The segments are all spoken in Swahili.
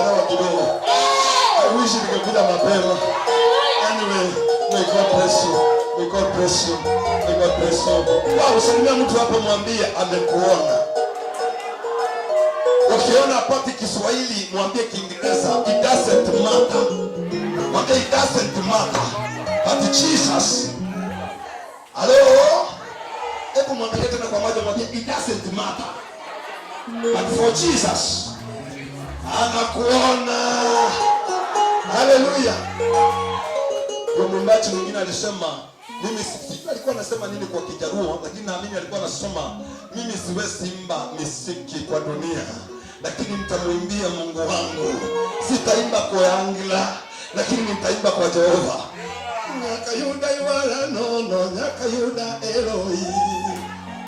Nimechelewa kidogo. I wish ningekuja mapema. Anyway, may God bless you. May God bless you. May God bless you. Wow, usalimia mtu hapo mwambie amekuona. Ukiona hapati Kiswahili mwambie Kiingereza. It doesn't matter. Mwambie it doesn't matter. But Jesus. Hello? Hebu mwangalie tena kwa macho mwambie it doesn't matter. But for Jesus anakuona. Haleluya. Kwa mwimbaji mwingine alisema, mimi sijui alikuwa anasema nini kwa Kijaluo, lakini naamini alikuwa anasema mimi siwezi imba misiki kwa dunia, lakini nitamwimbia Mungu wangu. Sitaimba kwa Angla, lakini nitaimba kwa Jehova. Nyakayuda iwala nono, nyakayuda Eloi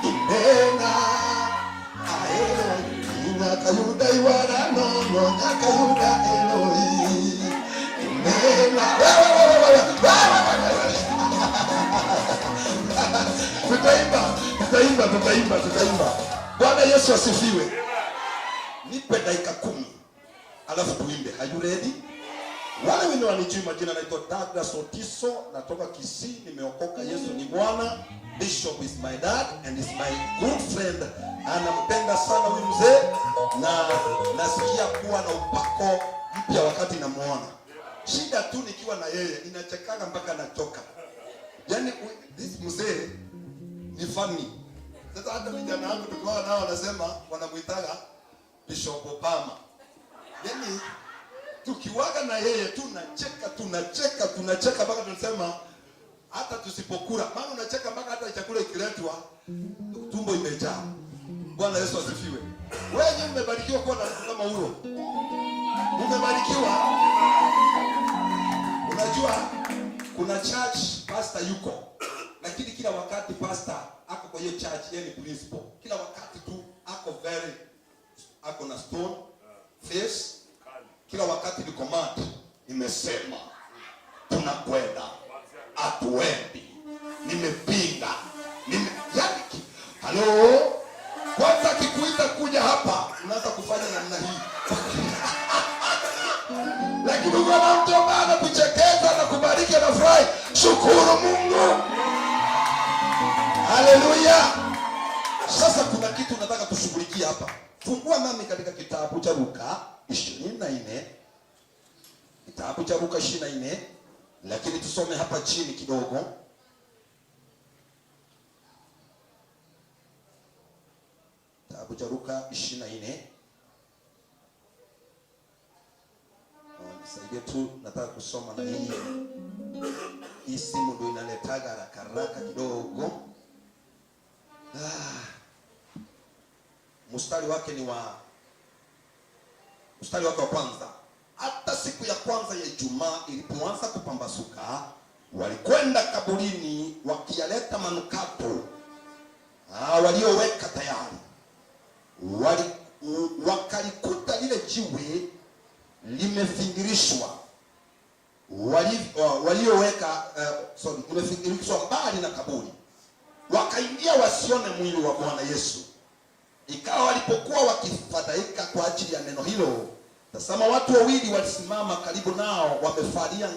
imena aeloi, nyakayuda iwala nono, nyakayuda Eloi imena. Wewe, wewe, wewe, wewe, wewe. Tutaimba, tutaimba, tutaimba, tutaimba. Bwana Yesu asifiwe. Nipe dakika 10 alafu tuimbe. Are you ready? Wale wenye wanijui majina, naitwa Douglas Otiso, natoka Kisii, nimeokoka. Yesu ni Bwana. Bishop is my dad and is my good friend. Anampenda sana huyu mzee na nasikia kuwa na upako mpya wakati namuona. Shida tu nikiwa na yeye ninachekaga mpaka nachoka. Yaani this mzee ni funny. Sasa hata vijana wangu tukiwa nao wanasema wanamuitaga Bishop Obama. Yaani tukiwaga na yeye tunacheka, tunacheka, tunacheka mpaka tunasema hata tusipokula, maana unacheka mpaka hata chakula ikiletwa tumbo imejaa. Bwana Yesu asifiwe. Wewe mmebarikiwa kuwa na mtu kama huyo. Mmebarikiwa. Unajua kuna church pastor yuko, lakini kila wakati pastor ako kwa hiyo church, yeye ni principal. Kila wakati tu ako very, ako na stone face. Kila wakati ni command, nimesema tunakwenda, hatuendi, nimepinga, yani, halo, kwanza akikuita kuja hapa unaanza kufanya namna hii. Lakini ukiwa na mtu ambaye anakuchekeza na kubariki, anafurahi, shukuru Mungu. Haleluya. Sasa kuna kitu nataka tushughulikie hapa. Fungua nami katika kitabu cha Luka 24. Kitabu cha Luka 24, lakini tusome hapa chini kidogo. Kitabu cha Luka 24. Nisaidie tu, nataka kusoma na hii. Hii simu ndio inaletaga haraka haraka kidogo. Mstari wake ni wa mstari wake wa kwanza. Hata siku ya kwanza ya Ijumaa ilipoanza kupambazuka, walikwenda kaburini wakiyaleta manukato walioweka tayari. Wakalikuta lile jiwe limefingirishwa walioweka, sorry, limefingirishwa mbali na kaburi. Wakaingia wasione mwili wa Bwana Yesu. Ikawa walipokuwa wakifadhaika kwa ajili ya neno hilo, tazama watu wawili walisimama karibu nao wamevalia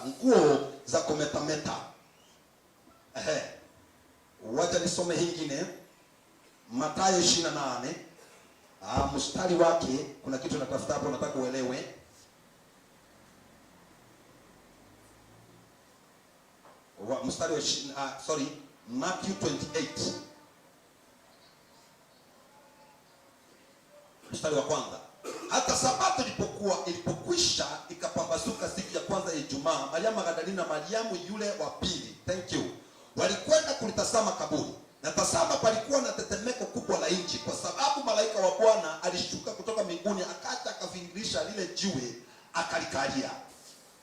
nguo za kumetameta. Ehe. Wacha nisome hingine. Mathayo 28. Mstari wake kuna kitu natafuta hapo, nataka uelewe. Mstari wa sorry, Matthew 28. Mstari wa kwanza. Hata sabato ilipokwisha ikapambazuka siku ya kwanza ya Ijumaa, Mariamu Magdalena na Mariamu yule wa pili, thank you, walikwenda kulitazama kaburi. Na tazama palikuwa na tetemeko kubwa la nchi, kwa sababu malaika wa Bwana alishuka kutoka mbinguni akaja akavingirisha lile jiwe akalikalia.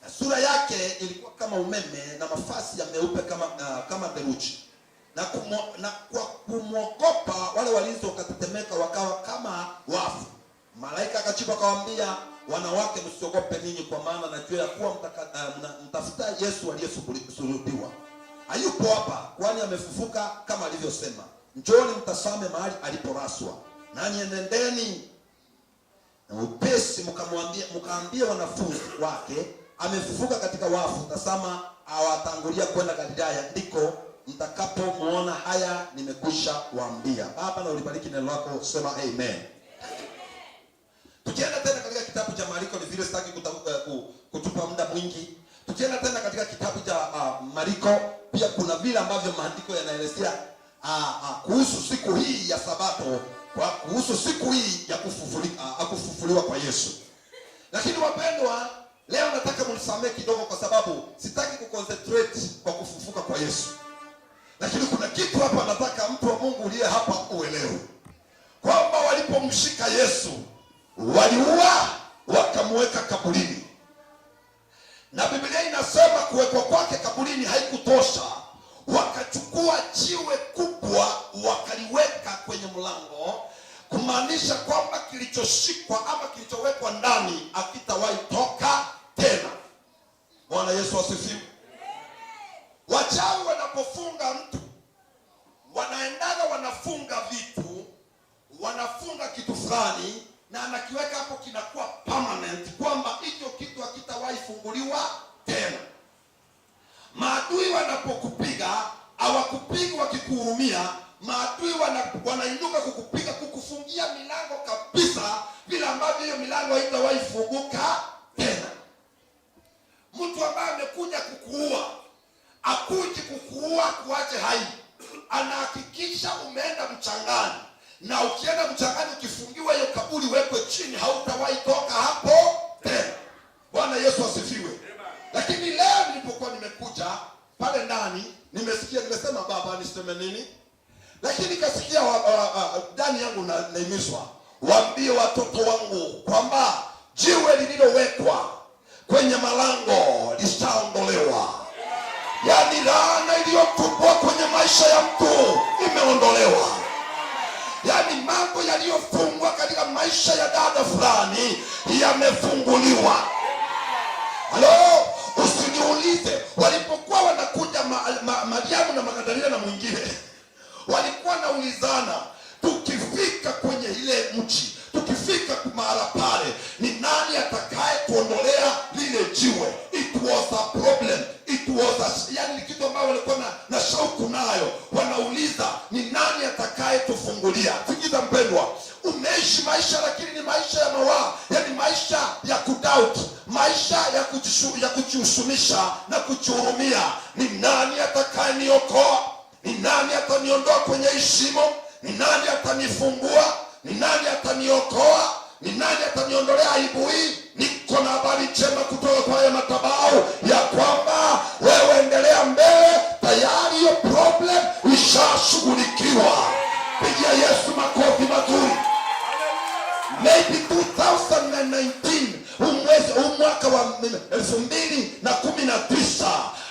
Na sura yake ilikuwa kama umeme na mafasi ya meupe kama theluji. Na kwa kumwogopa wale walinzi wakatetemeka wakawa kama wafu. Malaika akajibu akawaambia, wanawake, msiogope ninyi, kwa maana najua ya kuwa mtafuta Yesu aliyesulubiwa. Hayupo hapa, kwani amefufuka kama alivyosema. Njooni mtazame mahali aliporaswa. Nanyi enendeni Na upesi mkamwambia, mkaambia wanafunzi wake, amefufuka katika wafu, tazama awatangulia kwenda Galilaya, ndiko mtakapomuona. Haya nimekwisha waambia. Baba, na ulibariki neno lako, sema amen. Tukienda tena katika kitabu cha Mariko, ni vile sitaki kutupa muda mwingi. Tukienda tena katika kitabu cha Mariko, pia kuna vile ambavyo maandiko yanaelezea kuhusu siku hii ya Sabato, kwa kuhusu siku hii ya kufufuliwa kwa Yesu. Lakini wapendwa, leo nataka mnisamee kidogo, kwa sababu sitaki kuconcentrate kwa kufufuka kwa Yesu, lakini kuna kitu hapa nataka mtu wa Mungu uliye hapa uelewe kwamba walipomshika Yesu waliua wakamweka kaburini, na Biblia inasema kuwekwa kwake kaburini haikutosha, wakachukua jiwe kubwa wakaliweka kwenye mlango, kumaanisha kwamba kilichoshikwa ama kilichowekwa ndani hakitawahi toka tena. Bwana Yesu asifiwe. Wachawi wanapofunga mtu, wanaendaga wanafunga vitu, wanafunga kitu fulani na anakiweka hapo, kinakuwa permanent, kwamba hicho kitu hakitawahi funguliwa tena. Maadui wanapokupiga hawakupigi wakikuhurumia. Maadui wanainuka kukupiga, kukufungia milango kabisa, vile ambavyo hiyo milango haitawahi funguka tena. Mtu ambaye amekuja kukuua akuji kukuua kuache hai, anahakikisha umeenda mchangani, na ukienda mchangani ukifungiwa hiyo kaburi wekwe chini, hautawahi toka hapo tena. Bwana Yesu asifiwe. Lakini leo nilipokuwa nimekuja pale ndani, nimesikia, nimesema Baba, niseme nini? Lakini nikasikia ndani yangu naimizwa, waambie watoto wangu kwamba jiwe lililowekwa kwenye malango lishaondolewa. Yaani laana iliyotupwa kwenye maisha ya mtu imeondolewa. Yaani mambo yaliyofungwa katika maisha ya dada fulani yamefunguliwa. Halo, usiniulize walipokuwa wanakuja Mariamu na Magdalena na mwingine walikuwa naulizana, tukifika kwenye ile mji, tukifika mahala pale, ni nani atakaye kuondolea lile jiwe? It was a problem, it was a, yani ni kitu ambayo walikuwa na shauku nayo, wanauliza ni nani atakaye tufungulia. Sikiza mpendwa, umeishi maisha lakini ni maisha ya mawaa, yani maisha ya kudoubt, maisha ya kujihusunisha na kujihurumia. Ni nani atakayeniokoa? Ni nani ataniondoa kwenye shimo? Ni nani atanifungua? Ni nani ataniokoa? Ni nani ataniondolea aibu hii? Niko na habari njema kutoka kwa haya madhabahu ya kwamba wewe endelea mbele, tayari hiyo problem ishashughulikiwa. Pigia Yesu makofi mazuri. Maybe 2019, huu mwezi, huu mwaka wa 2019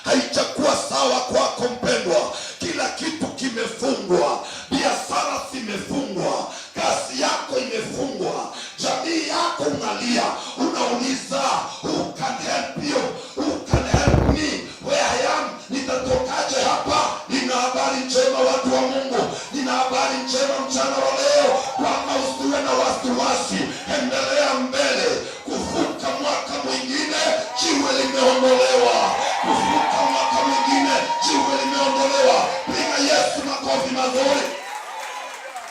haijakuwa sawa kwako mpendwa. Kila kitu kimefungwa, biashara zimefungwa, kazi yako imefungwa, jamii yako unalia, unauliza, who can help you, who can help me where I am, nitatokaje hapa? Nina habari njema, watu wa Mungu, nina habari njema mchana wa leo kwamba usiwe na wasiwasi, endelea mbele. Kuvuka mwaka mwingine, jiwe limeondolewa. Kuvuka mwaka mwingine, jiwe limeondolewa. Piga Yesu makofi mazuri.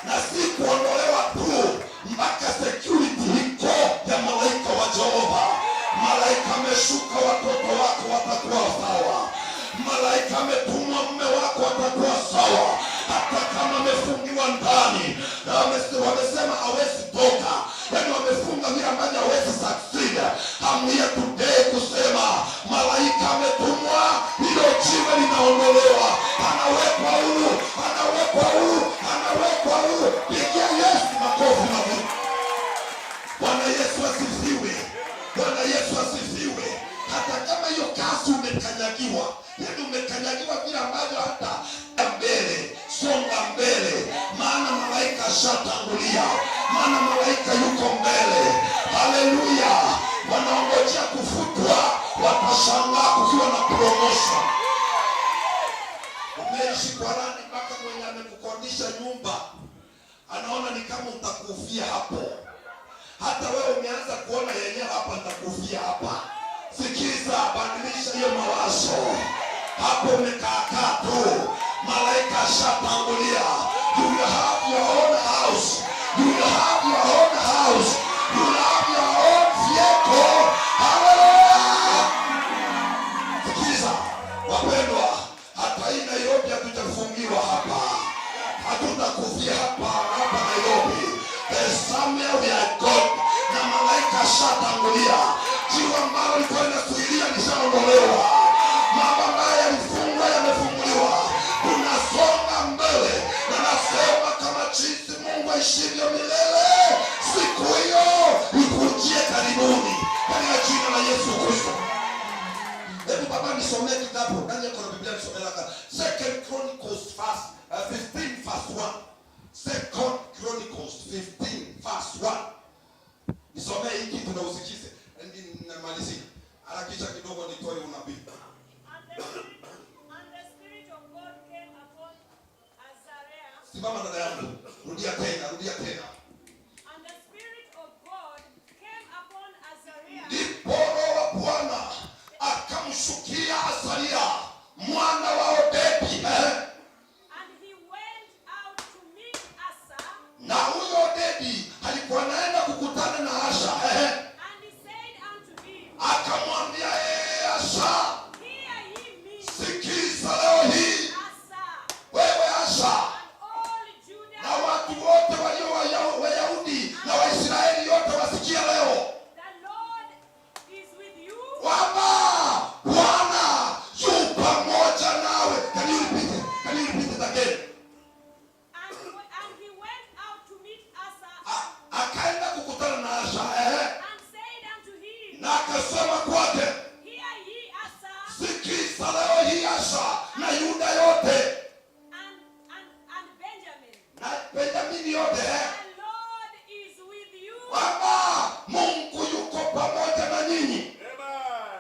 Na si kuondolewa tu, mpaka security iko ya malaika wa Jehova. Malaika ameshuka, watoto wako watakuwa sawa. Malaika ametumwa, mume wako atakuwa sawa, hata kama amefungiwa ndani na wamesema hawezi toka, yaani wamefunga vile ambavyo hawezi succeed. I'm here today kusema malaika ametumwa, hilo jiwe linaondolewa, anawekwa huru, anawekwa huru, anawekwa huru. Pigia Yesu makofi mazuri. Bwana Yesu asifiwe. Bwana Yesu asifiwe. Hata kama hiyo kazi umekanyagiwa, yaani umekanyagiwa vile ambavyo hata mbele, songa mbele, maana malaika ashatangulia, maana malaika yuko mbele. Haleluya! Wanaongojea kufutwa, watashangaa kukiwa na promotion. Umeishi kwa rent mpaka mwenye amekukodisha nyumba anaona ni kama utakufia hapo. Hata wewe umeanza kuona yenyewe hapa nitakufia hapa. Sikiza, badilisha hiyo mawazo. Hapo umekaakaa tu, malaika ashatangulia. You will have your own house. You will have your own house. You will have your own vehicle. Hallelujah. Sikiza wapendwa, hata hii Nairobi hatujafungiwa hapa, hatutakufia hapa hapa Nairobi. There's somewhere we are God, na malaika ashatangulia. Jiwe ambalo lilikuwa linazuilia lishaondolewa, mambo ambayo yalifungwa yamefunguliwa. Tunasonga mbele, na nasema kama jinsi Mungu aishivyo milele, siku hiyo ikujie karibuni, katika jina la Yesu Kristo. Hebu baba nisomee kitabu. Nani ako na Biblia nisomee haraka? Second Chronicles verse 15 verse 1. Second Chronicles 15 verse 1. Nisomee hii kitu na usikize. Namalizia. Harakisha kidogo nitoe unabii. And the Spirit of God came upon Azariah. Simama dada yangu. Rudia tena, rudia tena. And the Spirit of God came upon Azariah, Ndipo Roho wa Bwana akamshukia Azaria mwana wa Odedi. Eh? And he went out to meet Asa, Na huyo Odedi alikuwa anaenda kukutana na Asa. Eh? And he said unto him, Akamwambia, ee Asa, Hear ye me, sikiza leo hii Asa, wewe Asa and all Judah, na watu wote walio Wayahudi na Waisraeli yote wasikia leo the Lord is with you. Kwamba Bwana yu pamoja nawe. Can you repeat it? Can you repeat it again? And he went out to meet Asa Akaenda kukutana na Asa, eh? and said unto him, Na akasema kwake, Hear ye, Asa, sikiza leo hii Asa na Yuda yote and Benjamin, na Benjamini yote, eh? The Lord is with you. Kwamba Mungu yuko pamoja na nyinyi,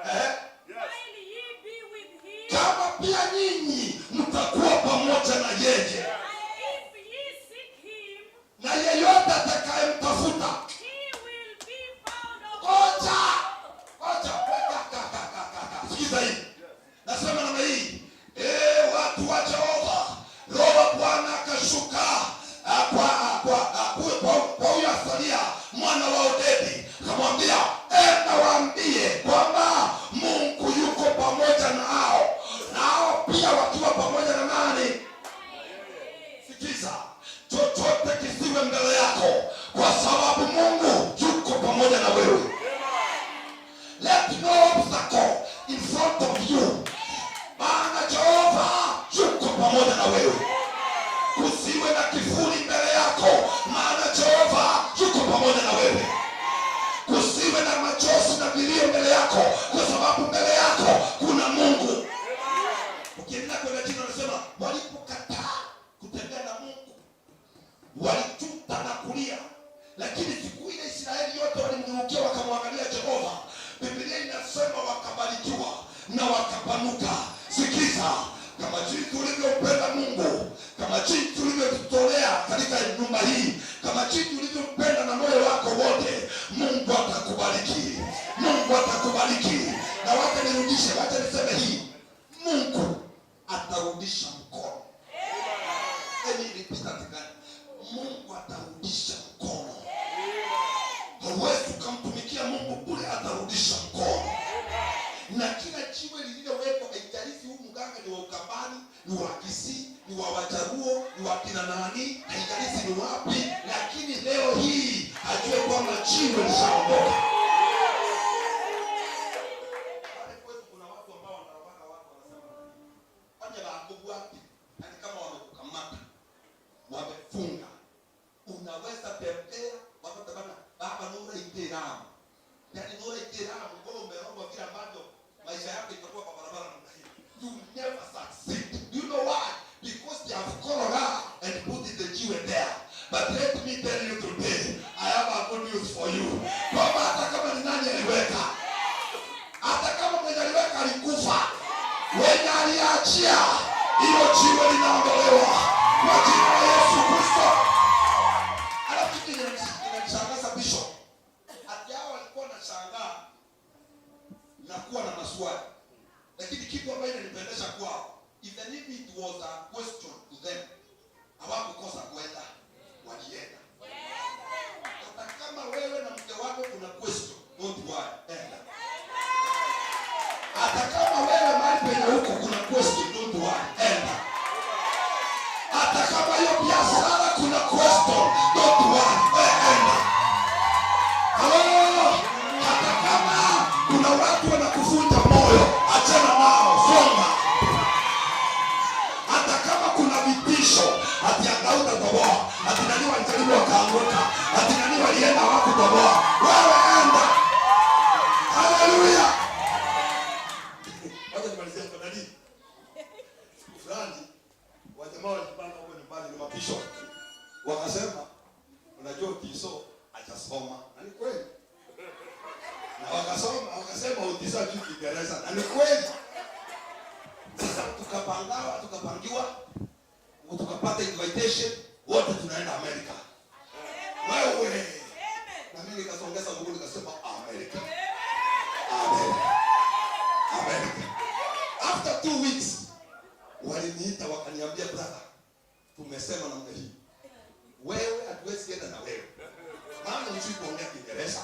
eh? While ye be with him, Kama pia nyinyi mtakuwa pamoja na yeye, and if ye seek him, na yeyote atakayemtafuta. He will be found of Ngoja, ngoja, ka, ka, ka, ka, ka, ka. Sikiza hii, nasema namna hii, watu wa Jehova, Roho wa Bwana akashuka kwa huyo Asaria mwana wa Odedi, akamwambia, enda waambie kwamba Mungu yuko pamoja nao, nao pia wakiwa pamoja na nani? Sikiza, chochote kisiwe mbele yako, kwa sababu Mungu yuko pamoja na wewe. Let no obstacle in front of you, maana Jehova yuko pamoja na wewe. Kusiwe na kifuli mbele yako, maana Jehova yuko pamoja na wewe. Kusiwe na machozi na vilio mbele yako, kwa sababu mbele yako kuna Mungu. Ukiendelea kwenda chini, wanasema walipokataa kutembea na Mungu walijuta na kulia, lakini siku ile Israeli yote walimgeukia wakamwangalia Jehova. Biblia inasema wakabarikiwa na wakapanuka. Sikiza, kama jinsi ulivyompenda Mungu, kama jinsi ulivyojitolea katika nyumba hii, kama jinsi ulivyompenda na moyo wako wote, Mungu atakubariki. Mungu atakubariki. Na wacha nirudishe, wacha niseme hii, Mungu atarudisha mkono. Let me repeat that again. Mungu atarudisha mkono. Hauwezi ukamtumikia Mungu bure, atarudisha mkono. Na kila jiwe lililowekwa, haijalishi huu mganga ni wa Ukambani, ni wa Kisii, ni wa Wajaruo, ni wa kina nani, haijalishi ni wapi, lakini leo hii ajue kwamba jiwe lishaondoka. Pale kwetu kuna watu ambao wanawaka watu wanasema fanya bakubwati, yani kama wamekukamata wamefunga, unaweza tembea watoto bana baba nura itiramu, yani nura itiramu kwa umerogwa vile ambavyo maisha yako itakuwa kwa barabara namna hii. You never succeed. Do you know why? Because they have called and put the jiwe there. But let me tell you today, I have a good news for you, kwamba hata kama ni nani aliweka, hata kama mwenye aliweka alikufa, wenye aliachia, hilo jiwe linaondolewa kwa jina la Yesu Kristo. Alafu kitu inanishangaza, Bishop, maswali. Lakini kitu ambayo inanipendesha kwao, even if it was a question to them, hawakukosa kwenda, walienda. Hata kama wewe na mke wako kuna question, don't worry, enda. Hata kama wewe mahali penye huko kuna question, don't worry, enda. Hata kama hiyo biashara kuna question, don't worry, enda. Halo, hata kama kuna watu wanakuvunja moyo, achana nao, songa. Hata kama kuna vitisho, ati hautatoboa, ati nani walijaribu wakaanguka, ati nani walienda hawakutoboa, wewe enda. Haleluya! Wacha nimalizie kwa nani. Siku fulani wajamaa walipanga huko nyumbani, ni mapisho, wakasema unajua Otiso hajasoma, na ni kweli, na wakasoma wakasema Otiso hajui Kiingereza, na ni kweli. Sasa tukapangawa, tukapangiwa, tukapata invitation, wote tunaenda Amerika. Wewe na mimi nikasongeza mguu nikasema Amerika, Amerika, Amerika. After 2 weeks waliniita wakaniambia, "Brother, tumesema namna hii, wewe hatuwezi enda na wewe, maana hujui kuongea Kiingereza,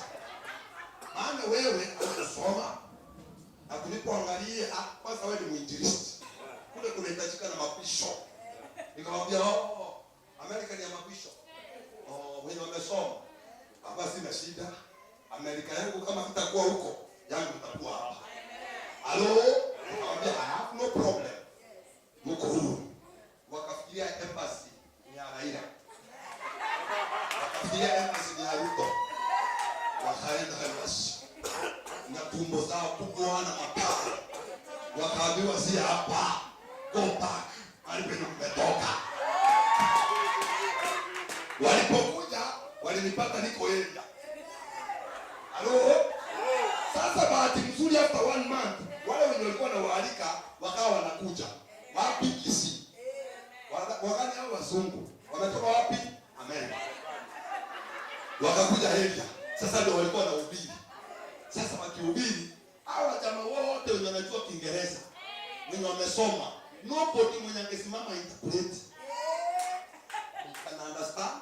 maana wewe haukusoma, na tulipoangalia, ah, kwanza wewe ni mwinjilisti, kule kunahitajika na mapisho." Nikamwambia, "Oh, Amerika ni ya mapisho, oh, wenye wamesoma. Hapa sina shida. Amerika yangu kama kitakuwa huko, yangu itakuwa hapa." Halo, nikamwambia, "I have no problem, mko huru." Wakafikiria embassy ni ya Raila, wakafikiria embassy ni ya Ruto, wakaenda embassy na tumbo zao kubwa na mapaa, wakaambiwa si hapa, go back mahali penye mmetoka. Walipokuja walinipata niko area. Halo? Sasa bahati mzuri, after one month wale wenye walikuwa na waalika wakawa wanakuja wapi? Kisii. Wakani hao wazungu wametoka wapi? Amerika. Wakakuja area. Sasa ndio walikuwa wanahubiri. Sasa wakihubiri, hawa jamaa wote wenye wanajua Kiingereza, wenye wamesoma, nobody mwenye angesimama interpret. You can understand?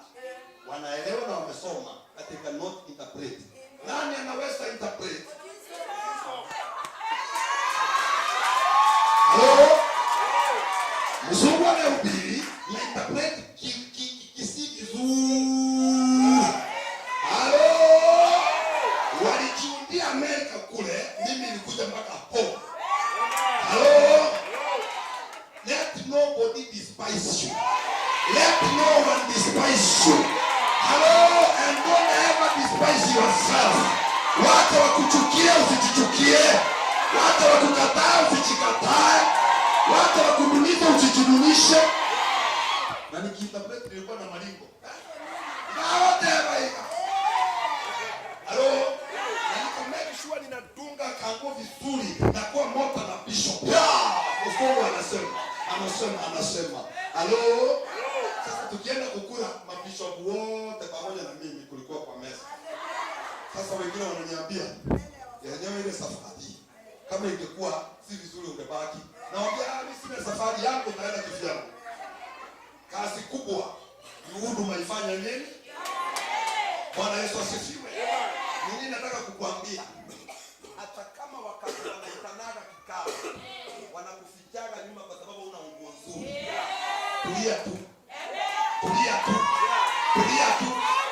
Wanaelewa na wamesoma, but they cannot interpret. Nani anaweza interpret? Halo? Mzungu anahubiri na interpret Kisii vizuri. Halo? Walijiundia Amerika kule, mimi nilikuja mpaka home. Halo? Let nobody despise you. Let no one despise you. Hello, and don't ever despise yourself. Wacha wakuchukie, usijichukie. Wacha wakukataa, usijikatae. Wacha wakudunishe, usijidunishe. Na nikiinterpret nilikuwa na maringo. Na wote baika. Hello? Na nika make sure ninadunga kanguo vizuri na kuwa moto na bishop. Yeah! Mzungu anasema, anasema, anasema. Hello? Sasa tukienda kukula, mabishop wote pamoja na mimi kulikuwa kwa meza. Sasa wengine wananiambia, yenyewe ile safari kama ingekuwa si vizuri ungebaki. Naambia, "Ah, mimi sina safari yangu, naenda kivyangu." Kazi kubwa ni huduma ifanye nini? Bwana Yesu asifiwe. Nini nataka kukuambia? Hata kama wakati wanaitanaga kikao wanakufichaga nyuma kwa sababu una nguo nzuri, tulia tu, tulia tu, tulia tu,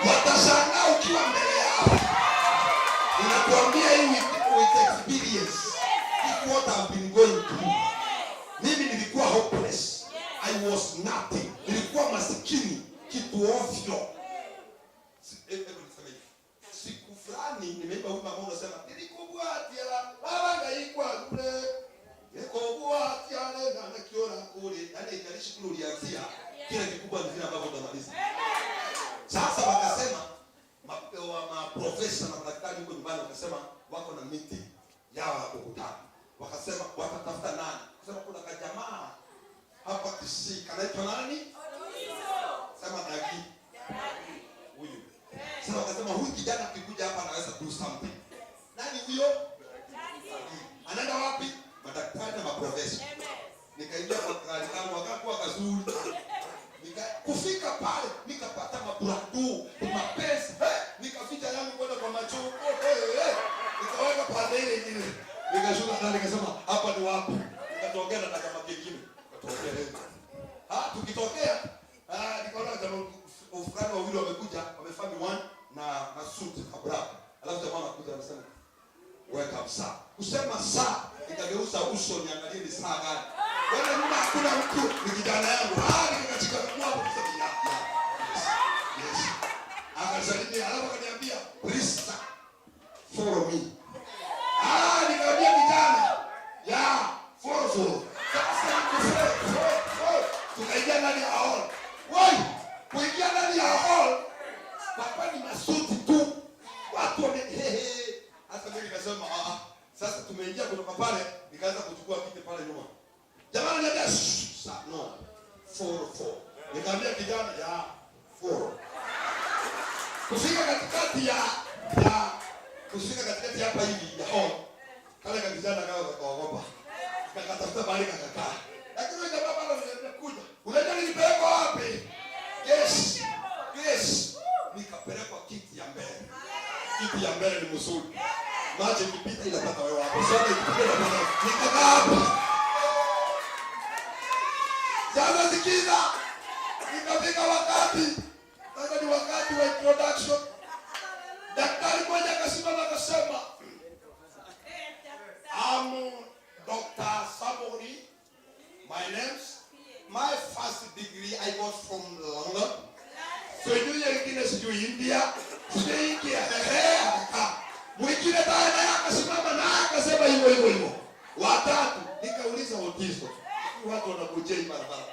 watashangaa ukiwa mbele yao. Ninakuambia hii with experience. This what I've been going through. Mimi nilikuwa hopeless. I was nothing. Nilikuwa masikini kitu ovyo. Hebu niseme hivi. Siku fulani nimeimba wimbo ambao unasema nilikubwatia baba ngaikwa kule nikubwatia na nakiona kule. Yaani haijalishi kule ulianzia, kile kikubwa ni vile ambavyo utamaliza. Sasa wakasema maprofesa na madaktari huko nyumbani wakasema wako na meeting yao ya kukutana. Wakasema watatafuta nani? Wakasema kuna kajamaa hapa Kisii kanaitwa nani? Sema Dagi. Huyu. Sasa wakasema huyu kijana akikuja hapa anaweza do something. Nani huyo? Dagi. Anaenda wapi? Nikaingia kwa gari kangu, akakuwa kazuri. Kufika pale nikapata mabradu, mapesa. Hey, nikaficha yangu kwenda kwa macho. Hey, hey. Nikaweka pande ile ingine. Nikashuka ndani nikasema, "Hapa ni wapi?" Nikatokea na kama kingine. Nikatokea leo. Ah, tukitokea, nikaona jamaa fulani wawili wamekuja, wamevaa miwani na suit kabla. Alafu jamaa anakuja anasema, "Welcome, sir." Kusema "sir", nikageuza uso niangalie ni saa gani. Wale nyuma hakuna mtu, ni kijana yangu. Ah, nikakachika hapo kusema, Yeah. Yes. Akasalimia, alafu akaniambia, "Please sir, follow me." Ah, nikamwambia kijana, "Yeah, follow, follow." Sasa niko follow, follow, follow. Tukaingia ndani ya hall. Woi, kuingia ndani ya hall, papa, ni masuti tu. Watu wame hehe. Sasa mimi nikasema, "Ah, sasa tumeingia kutoka pale," nikaanza kuchukua kiti pale nyuma. Jamaa ananiambia, "Shh, sir, no. Follow, follow." Nikamwambia kijana, "Yeah, follow." Kufika katikati hapa hivi ya hall, kale ka kijana kawa kakaogopa. Kakatafuta mahali kakakaa. Lakini yule jamaa bado ananiambia, "Kuja." Unajua nilipelekwa wapi? Yes. Yes. Nikapelekwa kiti ya mbele. Kiti ya mbele ni mzuri. Maji ikipita inapata wewe hapo. Soda ikipita inapata. Nikakaa hapo. Sasa sikiza. Ikafika wakati. Sasa ni wakati wa introduction. Daktari mmoja akasimama akasema, "I'm Dr. Samori. My name's my first degree I got from London. Sijui nyingine, sijui India, sijui India." Ehe, akakaa. Mwingine naye akasimama naye akasema hivyo hivyo hivyo. Watatu, nikauliza Otiso, watu wanakujia hii barabara.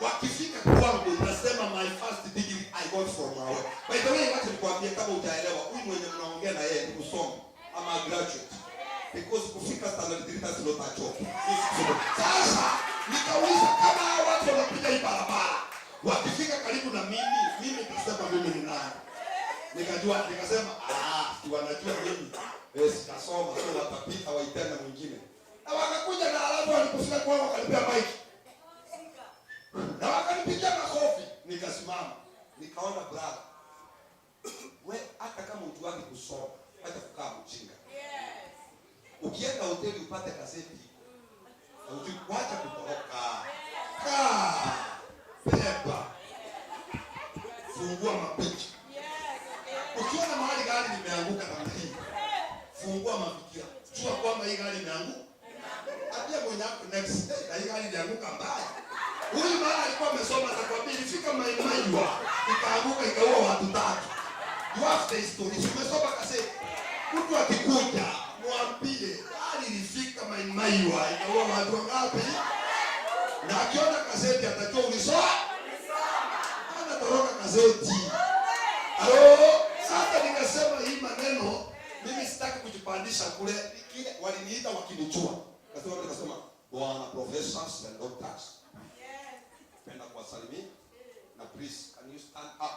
Wakifika kwangu nasema, "My first degree I got from our." By the way, wacha nikwambie kama utaelewa, huyu mwenye mnaongea na yeye ni msomi ama graduate. Because kufika standard 3, that's not a job. Sasa nikauliza, kama hao watu wanakuja hii barabara wakifika karibu na mimi, mimi nitasema mimi ni nani? Nikajua, nikasema, "Ah, si wanajua mimi sitasoma, so watapita waitane mwingine." Na wakakuja na alafu walipofika kwangu wakanipea mic na wakanipigia makofi, nikasimama, nikaona, brother, we hata kama ujuagi kusoma, acha kukaa mjinga. Ukienda hoteli upate gazeti na ujui, wacha kutoroka. Kaa, beba, fungua mapicha. Ukiona mahali gari limeanguka namna hii, fungua mafikira, jua kwamba hii gari imeanguka. Ambia mwenye ako next, "Hey, na hii gari ilianguka mbaya." Huyu mara alikuwa amesoma, atakwambia ilifika Maimaiwa ikaanguka ikaua watu tatu. You have the history. Si umesoma gazeti? Mtu akikuja mwambie gari ilifika Maimaiwa ikaua watu wangapi? Na akiona gazeti atajua ulisoma. Anatoroka gazeti. Halo, sasa nikasema hii maneno mimi sitaki kujipandisha kule. Kile waliniita wakinijua. Nikasema, "Bwana professors and doctors, napenda kuwasalimia na please can you stand up?"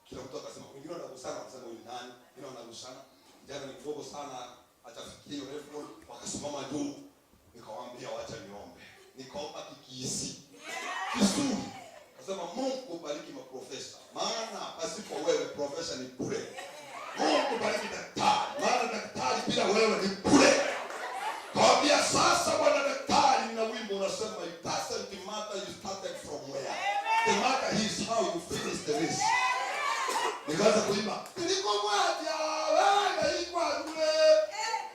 Kila mtu akasema, wengine wanagusana, wakasema, "Huyu ni nani?" Wengine wanagusana. Kijana ni mdogo sana, hajafikia hiyo level, wakasimama juu. Nikawaambia, "Wacha niombe." Nikaomba Kikisii. Kizuri. Kasema, "Mungu bariki maprofesa, maana pasipo wewe profesa ni bure. Mungu bariki daktari, maana daktari bila wewe ni bure." Kawambia, "Sasa bwana daktari, nina wimbo unasema, it doesn't matter you started from where. The matter is how you finish the race." Nikaanza kuimba, "Nilikomwatia wewe ikwadule.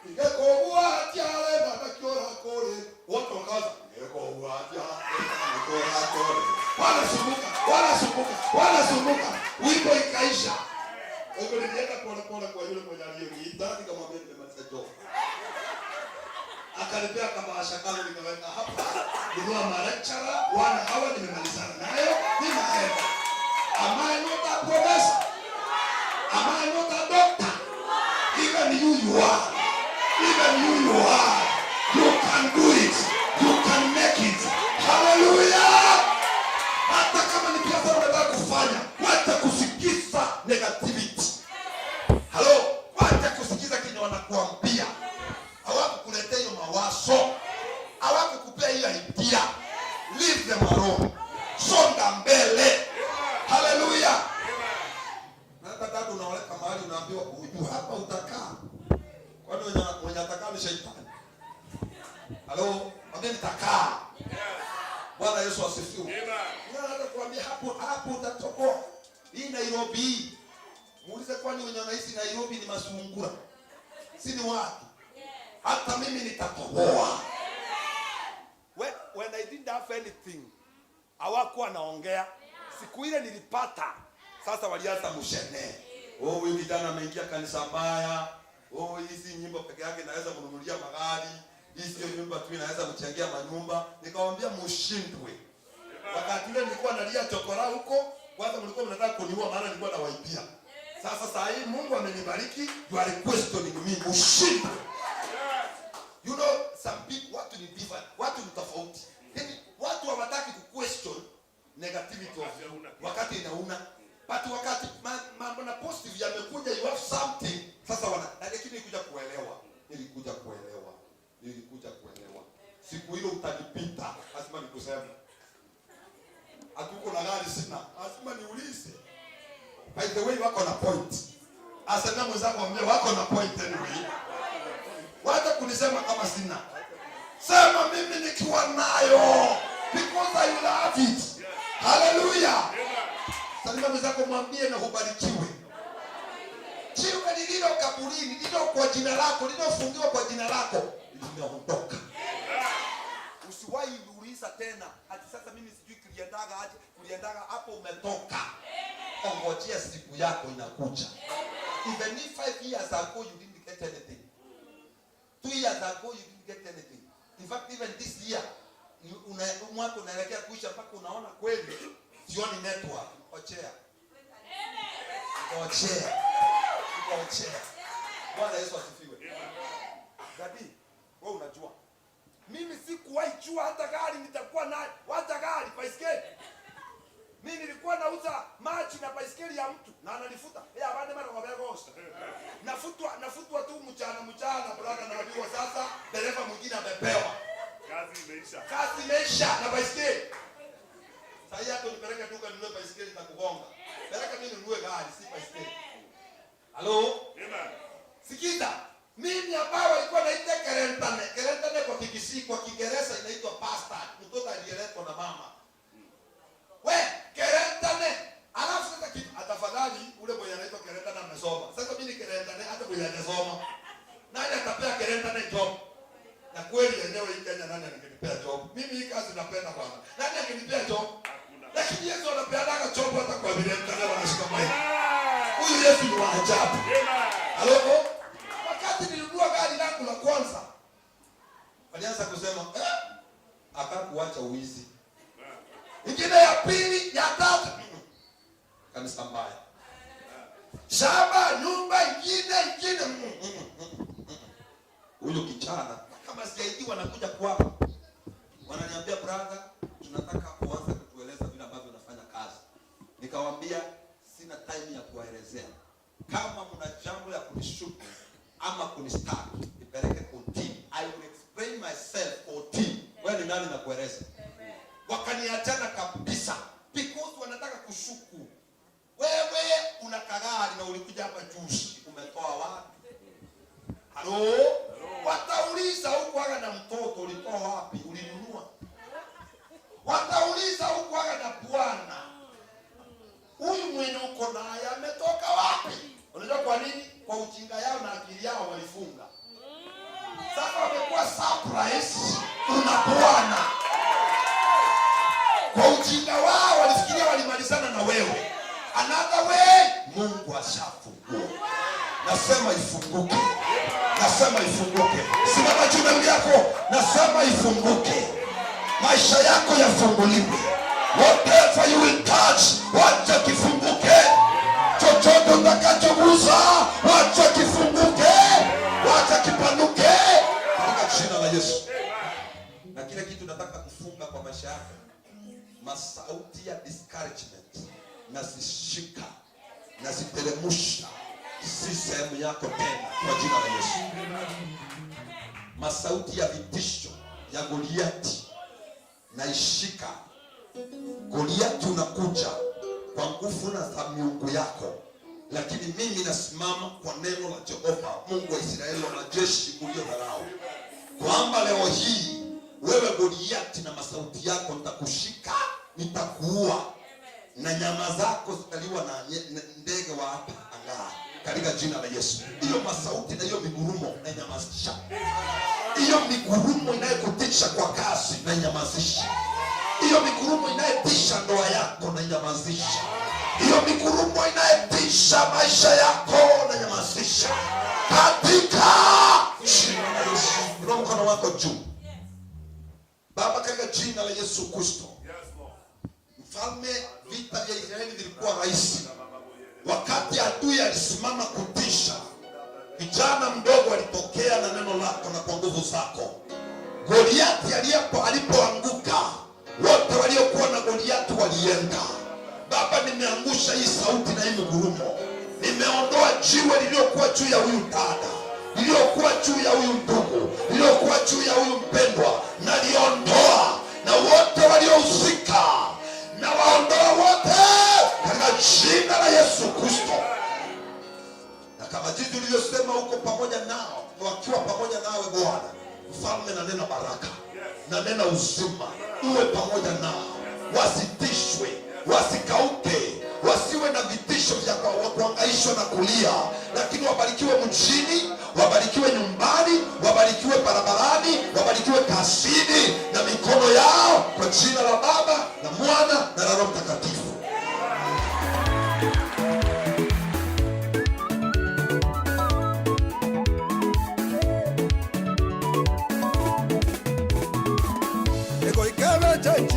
Ningekobwatia wewe na kore." Wote wakaanza, "Ningekobwatia wewe na kore." Wanasumbuka, wanasumbuka, wanasumbuka. Wimbo ikaisha. Kwa hivyo nilienda pole pole kwa yule mwenye aliyoniita, nikamwambia nimemaliza job. Akanipea kabahasha kangu, nikaweka hapa, nunua malecturer, wana hawa nimemalizana nayo, ninaenda. Am I not a professor? Am I not a doctor? Even you, you are. Even you, you are. You can do it. You can make it. Hallelujah. Hata kama ni biashara unataka kufanya, wacha kusikiza negativity. Halo, wacha kusikiza kenye wanakuambia. Hawakukuletea hiyo mawazo. Hawakukuletea Mwenye atakaa ni shetani. Halo, mwambie nitakaa. Bwana Yesu asifiwe. Nataka kuambia hapo hapo utatoboa. Hii Nairobi hii. Muulize, kwani wenye wanaishi Nairobi ni masungura? Si ni watu? Hata mimi nitatoboa. When I didn't have anything, hawakuwa naongea. Siku ile nilipata, sasa walianza mushene. Oh, huyu kijana ameingia kanisa mbaya. Oh, hizi nyimbo peke yake naweza kununulia magari. Hii sio nyumba tu, inaweza kuchangia manyumba. Nikamwambia mushindwe. Wakati ule nilikuwa nalia chokora huko, kwanza mlikuwa mnataka kuniua maana nilikuwa nawaibia. Sasa saa hii Mungu amenibariki, you are questioning me, mushindwe. You know, some people, watu ni different, watu ni tofauti. Yaani watu hawataki ku question negativity of you wakati inauna. But wakati mambo na positive yamekuja, you have something. Sasa wana na, lakini nilikuja kuelewa. Nilikuja kuelewa. Nilikuja kuelewa. Siku hiyo utanipita, lazima nikuseme. Hatuko na gari sina. Lazima niulize. By the way, wako na point. Asema mwenzako, mwambie wako na point anyway. Wacha kunisema kama sina. Sema mimi nikiwa nayo, because I will have it. Hallelujah. Salimia mwenzako, mwambie na ubarikiwe. Jiwe lililo kaburini, lililo kwa jina lako, lililofungiwa kwa jina lako, limeondoka. Usiwahi uliza tena ati sasa mimi sijui kuliendaga aje, kuliendaga hapo umetoka. Ongojea siku yako inakuja. Even if 5 years ago you didn't get anything. 2 years ago you didn't get anything. In fact, even this year mwaka unaelekea kuisha mpaka unaona kweli sioni network. Ochea. Ochea. Ochea. Bwana Yesu asifiwe. Daddy, wewe unajua. Mimi sikuwahi jua hata gari nitakuwa nayo, hata gari, baiskeli. Mimi nilikuwa nauza maji na baiskeli ya mtu na ananifuta. Eh, abande mara kwa gosta. Nafutwa, nafutwa tu mchana mchana, brother, naambiwa sasa dereva mwingine amepewa. Kazi imeisha. Kazi imeisha na baiskeli. Sasa hata unipeleke duka ninunue baiskeli nitakugonga. Peleka mimi ninunue gari, si baiskeli. Halo? Amen. Sikiza, mimi ambayo walikuwa naita kerentane. Kerentane kwa Kikisii, kwa Kiingereza inaitwa bastard. Mtoto aliyeletwa na mama. We, kerentane. Alafu sasa kitu atafadhali ule mwenye anaitwa kerentane amesoma. Sasa mimi ni kerentane hata mwenye hajasoma. Nani atapea kerentane job? Na kweli yenyewe hii Kenya nani angenipea job? Mimi hii kazi napenda bwana. Nani angenipea job? Hakuna. Lakini Yesu anapeanaga job hata kwa virentane wanashika mic. Huyu Yesu ni wa ajabu. Amen. Halo? Wakati nilinunua gari langu la kwanza, walianza kusema, eh, akakuacha uwizi. Ingine ya pili, ya tatu, kanisa mbaya. Shamba, nyumba ingine, ingine. Huyu kijana kama CID wanakuja kwako, wananiambia, "Brother, tunataka kuanza kutueleza vile ambavyo unafanya kazi." Nikawambia sina time ya kuwaelezea. Kama mna jambo ya kunishuku ama kunistaki, nipeleke kotini. I will explain myself kotini. Wewe ni nani na kueleza? Wakaniachana kabisa because wanataka kushuku. Wewe una kagari na ulikuja hapa juzi, umetoa wapi? Halo? Watauliza huku aga na mtoto ulitoa wapi? Ulinunua? Watauliza huku aga na bwana, huyu mwenye uko naye ametoka wapi? Unajua kwa nini? Kwa ujinga yao na akili yao walifunga. Sasa wamekuwa surprise, una bwana. Kwa ujinga wao walifikiria walimalizana na wewe. Another way, Mungu ashafungua. Nasema ifunguke. Nasema ifunguke. Simama juu na yako. Nasema ifunguke. Maisha yako yafunguliwe. Whatever you will touch, wacha kifunguke. Chochote utakachogusa, wacha kifunguke. Wacha kipanuke katika jina la Yesu. Na kile kitu nataka kufunga kwa maisha yako, masauti ya discouragement nazishika, naziteremusha, si sehemu yako tena kwa jina la Yesu. Masauti ya vitisho ya Goliati naishika. Goliati unakuja kwa nguvu na za miungu yako. Lakini mimi nasimama kwa neno la Jehova Mungu wa Israeli wa majeshi uliodharau, kwamba leo hii wewe Goliati na masauti yako nitakushika, nitakuua na nyama zako zitaliwa na ndege wa hapa angani, katika jina la Yesu. Hiyo masauti na hiyo migurumo na nyamazisha. Hiyo migurumo inayokutisha kwa kasi na nyamazisha. Hiyo migurumo inayetisha ndoa yako na nyamazisha. Hiyo migurumo inayetisha maisha yako na nyamazisha, katika jina la Yesu. Inua mkono wako juu. Baba, katika jina la Yesu Kristo, mfalme, vita vya Israeli vilikuwa rahisi. Wakati adui alisimama kutisha, kijana mdogo alitokea na neno lako na kwa nguvu zako. Goliati alipoanguka, wote waliokuwa na Goliati walienda. Baba, nimeangusha hii sauti na hii mgurumo. Nimeondoa jiwe lililokuwa juu ya huyu dada, lililokuwa juu ya huyu ndugu, lililokuwa juu ya huyu mpendwa, naliondoa, na wote waliohusika na waondoa wote katika jina la Yesu Kristo. Na kama jinsi ulivyosema uko pamoja nao, wakiwa pamoja nawe Bwana Mfalme, na nena baraka na nena uzima uwe pamoja nao, wasitishwe, wasikauke, wasiwe na vitisho vya kuhangaishwa na kulia, lakini wabarikiwe mjini, wabarikiwe nyumbani, wabarikiwe barabarani, wabarikiwe kazini na mikono yao, kwa jina la Baba na Mwana na la Roho Mtakatifu. Egoikebe chechi.